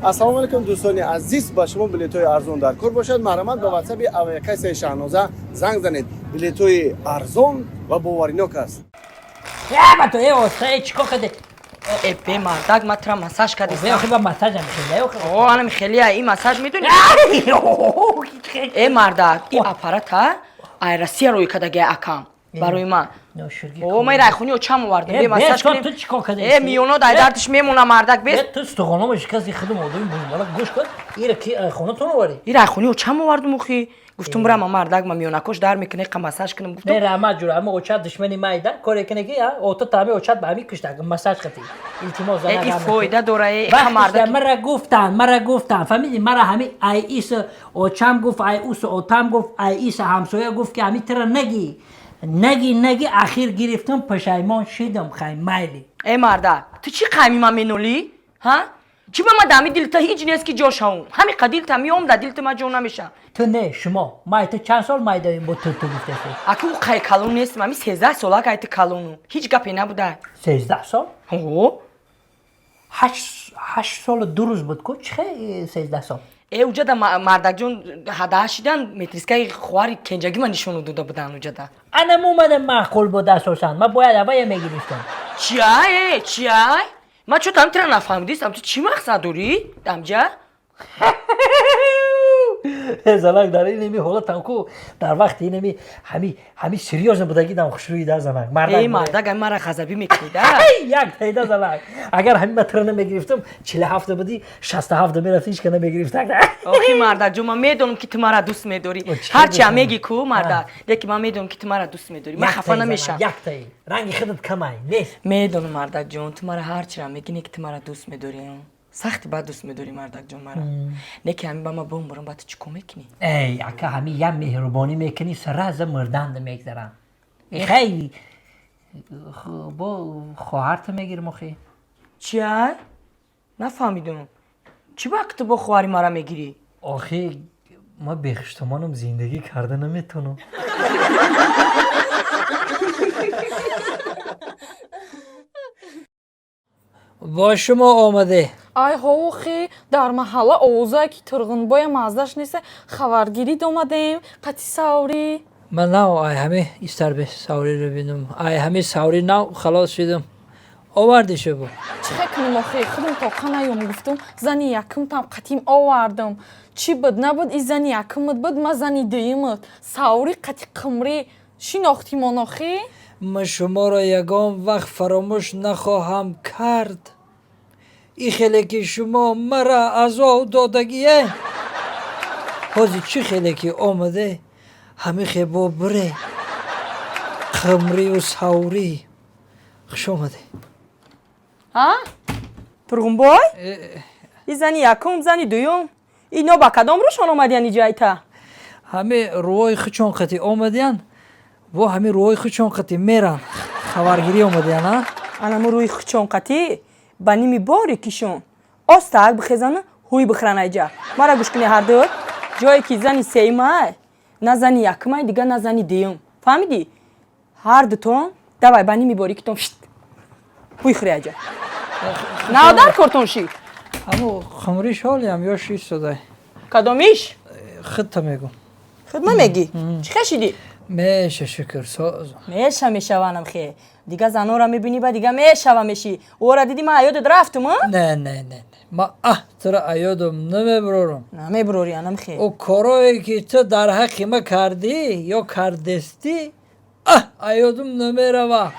Ассалому алайкум, дӯстони азиз. Ба шумо билетҳои арзон дар кор бошад, марҳамат, ба ватсаби авиакассаи Шаҳноза занг занед. Билетҳои арзон ва боваринок аст. Ба то э оста, э, чико каде? Э, бе, мардак, ма тура массаж кардистам. Охи, ба массажам хеле. О, анам хелия и массаж медонӣ? Э, мардак, и аппарата ай Россия рӯй кардагия акам барои ман. О, ман райхони очам овардам. Бе, массаж кунем. Ту чико каде? Э, миёно дай дардиш мемона, мардак, бес. Ту стуғонома шикасти, худум одами бузмала. Гӯш кун, ира ки хонатон оварӣ? И райхони очам овардум, охи. Гуфтум, бирама, мардак, ма миёнакош дар мекунӣ, қа массаж кунам, гуфтум. Не, раҳмат, ҷура, ама очат душмани майда коре кане ки ото тами очат ба ҳами кушта массаж қати. Илтимос. Э, и фоида дора, э. Мардак, мара гуфтан, фаҳмиди, мара ҳами ай ис очам гуфт, ай ус отам гуфт, ай ис ҳамсоя гуфт, ки ҳами тира нагӣ, нагӣ, нагӣ. Ахир гирифтам, пашаймон шидам. Хай, майли. Э, мардак, ту чӣ қайми ма менолӣ, ҳа? Чӣ ба ма дами дилта ҳеҷ нест, ки ҷо шавум? Ҳами қа дилта меом, да дилта ма ҷо намешавам. Ту не, шумо май ту чанд сол майдаем бо ту гуфтаси? Аки, ӯ қай калон нестам, ами 13 сола кай ту калону ҳеҷ гапе набуда. 13 сол? О. 8 солу 2 рӯз буд ку, чихе 13 сол? Э, уҷада, мардакҷон, ҳадаҳ шидан метрискаи хоҳари кенҷагӣ ма нишону дода будан уҷада. Анаму мана маъқул буд. Асосан ма бояд аввая мегирифтам. Чиай, э, чиай? Ман чо там тира нафаҳмидистам, ту чӣ мақсад дорӣ дамҷа? Занак, дар инами ҳолатам ку, дар вақти инами ҳами серьёзно будагӣ дам хушрӯи да, занак. Э, мардак, ами мара ғазабӣ мекунӣ да. Як тайда, занак, агар ҳами ма тира намегирифтам, 47 будӣ, 67 мерафти, ҳеч ка намегирифт. Охи, мардакҷон, ман медонам, ки ту мара дӯст медорӣ. Ҳарчи ам мегӣ ку, мардак, лекин ман медонам, ки ту мара дӯст медорӣ, ман хафа намешавам. Як таи ранги худат камай нест. Медонам, мардакҷон, ту мара ҳарчира мегӣ, не ки ту мара дӯст медорӣ, сахти бад дӯст медорӣ, мардакҷон, мара. Не ки ҳами ба ма бомбурам, ба ту чӣ кор мекунӣ? Эй, ака, ҳами як меҳрубонӣ мекунӣ, сразу мурданда мегзарам. Хай, бо хоҳарта мегирим, охи. Чиай? Нафаҳмидум, чӣ ба ту бо хоҳари мара мегирӣ? Охи, ма бехуштомонам зиндагӣ карда наметавонам. Бо шумо омаде. Ай ҳовухи, дар маҳалла овозае, ки Турғунбоя маздаш неста, хабаргирӣ омадем қати саврӣ. Ман нав ай ҳами истарбе савриро бинам, ай ҳами саври нав халос шудам, овардишу бо. Чӣ хе кунем, охи, худам тоқа наём, гуфтум, зани якумтам қатим овардам. Чӣ буд набуд, и зани якумат буд, ма зани дуюмат. Саврӣ қати қимрӣ шинохтимон, охи. Ман шуморо ягон вақт фаромӯш нахоҳам кард. И хеле ки шумо мара азоб додагие, ҳозир чӣ хеле ки омаде, ҳами хе бо бире. Қимрию саврӣ, хуш омаде. Ҳа, Турғунбой, и зани якум, зани дуюм, ино ба кадом рӯшон омадиян иҷайта? Ҳами рӯҳои хучон қати омадиян, бо ҳами рӯҳои хучон қати меран. Хабаргирӣ омадиян, а? Анамо рӯи хучон қати ба ними бори кишон остаак бихезана, ҳуй бихӯран айҷа. Мара гӯш кунӣ, ҳарду ҷое ки зани сеюмай, на зани якумай, дига на зани дуюм, фаҳмидӣ? Ҳар дутон давай ба ними борикитон шт ҳуй хӯри айҷа. Наодар кортон шид. Ҳамо хумриш ҳолиам ё шистодай? Кадомиш? Худта мегум. Худ ма мегӣ? Чӣ хешидӣ? Меша, шукр, соз. Меша, мешаванам хе. Дига занора мебинӣ, ба дига мешава, меши. Ора диди, ма аёдат рафтум, а? Не, не, не, ма аҳ тура аёдам намебурорам. Намебурорӣ, анам хе. Ӯ корое ки ту дар ҳаққи ма кардӣ ё кардестӣ, аҳ аёдам намерава.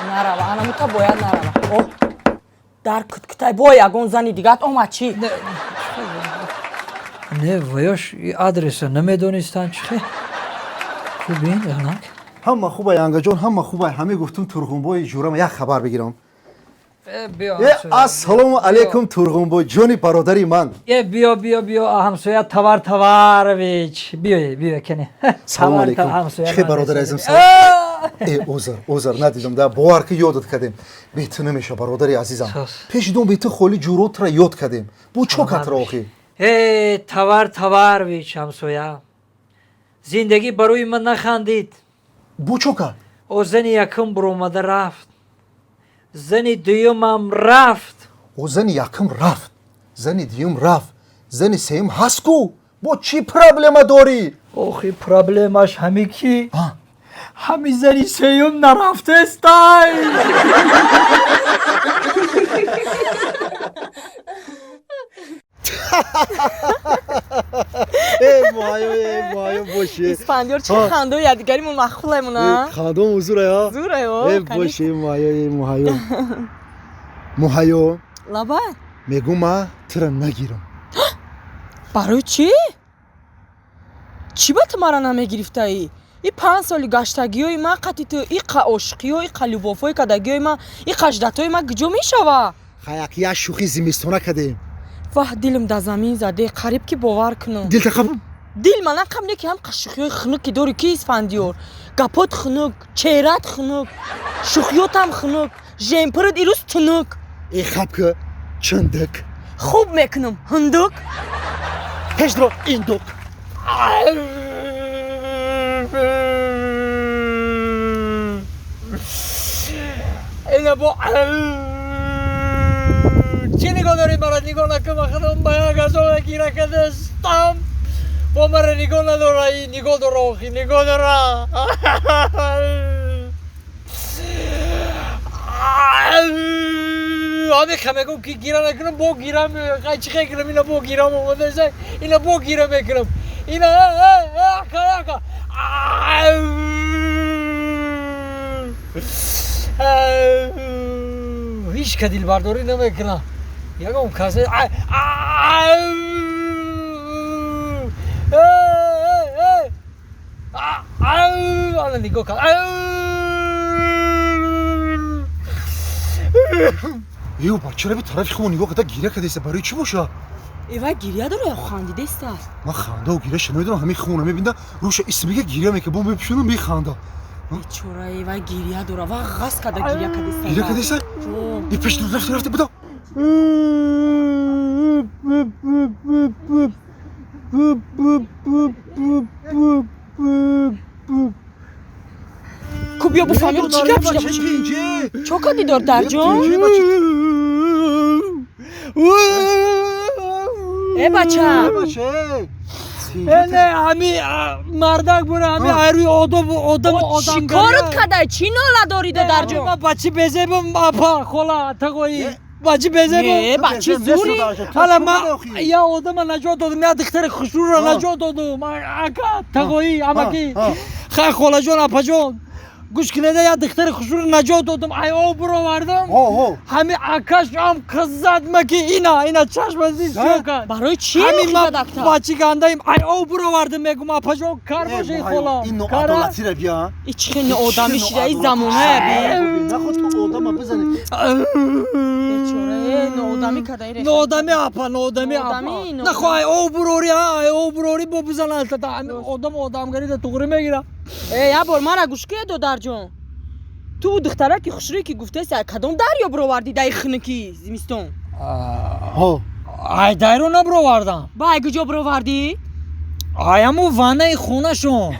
Нарава, анамута бояд нарава. О, дар куткутай бо ягон зани дигат омад, чӣ? Не, ваёш адреса намедонистанд, чихе хубин, занак? Ҳама хубай, ангаҷон, ҳама хубай. Ҳаме гуфтум, Турғунбои ҷурама як хабар бигирам. Э, биё. Э, ассалому алайкум, Турғунбой ҷони бародари ман. Э, биё, биё, биё, ҳамсоя Тавар Таварович, биё, биё, кене. Салому алайкум, чихе, бародари азизам? Э, узр, узр, надидам да. Бовар ки, ёдат кардем, бе ту намеша, бародари азизам. Пеши дом бе ту холи ҷуротра ёд кардем. Бу чо катра, охи? Э, Тавар Таварович, ҳамсоя, зиндагӣ барои ман нахандид. Бу чо кард? О, зани якум буромада рафт, зани дуюмам рафт. О, зани якум рафт. Зани дуюм рафт, зани сеюм ҳаст ку, бо чӣ проблема дорӣ? Охи, проблемаш ҳами ки ҳами зани сеюм нарафтестай. Э, муҳайё, э, муҳайё боши. Исфандиёр, чӣ хандо якдигаримон маъқулемон, а? Хандом зурая. Зурая. Э, боши, муҳайё, э, муҳайё. Муҳайё. Лабай. Мегум, ма тура нагирам. Барои чӣ? Чӣ ба ту мара намегирифтаӣ? И 5 соли гаштагиҳои ман қати ту, иқа ошиқиҳо, иқа любовҳои кардагиҳои ман, иқа ждатҳои ман куҷо мешава? Хаяк як шӯхи зимистона кардем. Ваҳ, дилам да замин заде, қариб ки бовар кунам. Дил тақаб. Дил мана қаб не ки ҳам шӯхиҳои хунук ки дорӣ ки, Исфандиёр, гапот хунук, чеҳрат хунук, шӯхиётам хунук, жемпират ирӯз тунук. Э, хаб ки чандак. Хуб мекунам, ҳундук. Пешдро индук. Ина бо чӣ нигоҳ дорӣ? Мара нигоҳ накун, ма худам ба як азола гира кардастам, бо мара нигоҳ надора, и нигоҳ дора, охи нигоҳ дора. Ҳамиха мегӯм ки гира накунам, бо гира меояд. Чӣ хел кунам? Ина бо гирам омадаса, ина бо гира мекунам, ина ака ака. Ҳеҷ ка дилбардорӣ намекунам, ягон касе. Ана нигоҳ кар. Ё, бачара би тарафи хубо нигоҳ карда гиря кардеста, барои чӣ боша? Эвай гиря дора ё хандидеста? Ман хандаву гиряша намедонам, ҳамин хона мебинда, рӯша исмига гиря мека, бо мепӯшонам, механда. Бечора, эвай гиря дора ва ғаз карда гиря кардеста. Гиря кардеста? И пеш рафта рафта буда. Ку биё буфаҳмем чӣ гап шуда. Чо кардӣ, додарҷон? Э, бача. Не, ҳами мардак бура, ҳами айрӯи одоб одам. Чӣ корот кардай? Чӣ нола дорӣ, додарҷон? Ма бачи безебам, апа, хола, тағоӣ, бачи безебам. Не, бачи зури. Ҳала ма я одама наҷот додам, я духтари хушрӯро наҷот додум, ака, тағоӣ, амакӣ, хай, холаҷон, апаҷон, гӯш кунеда, я духтари хушрӯро наҷот додум, ай об буровардам, ҳами акаш ам қиззад ма ки ина ина чашма зид чиё кард. Барои чӣ? Ҳами ма бачи гандаим, ай об буровардам, мегум, апаҷон, кар боши, хола. Ин ноадолатира бия. И чӣ хел ноодамӣ шида и замоная би. Наход ту одама бизани. Бечора, э, ноодамӣ карда. Ноодамӣ, апа, ноодамӣ, апа, нахо ай об бурорӣ, ай об бурорӣ, бо бизана, одам одамгарида туғрӣ мегира. Э, як бор мара гӯш кунед, додарҷон. Ту духтараки хушрӯе ки гуфтаси, кадом дарё бировардӣ даи хунуки зимистон? Ай дарё набировардам. Ба ай куҷо бировардӣ? Ай ҳаму ваннаи хонашон.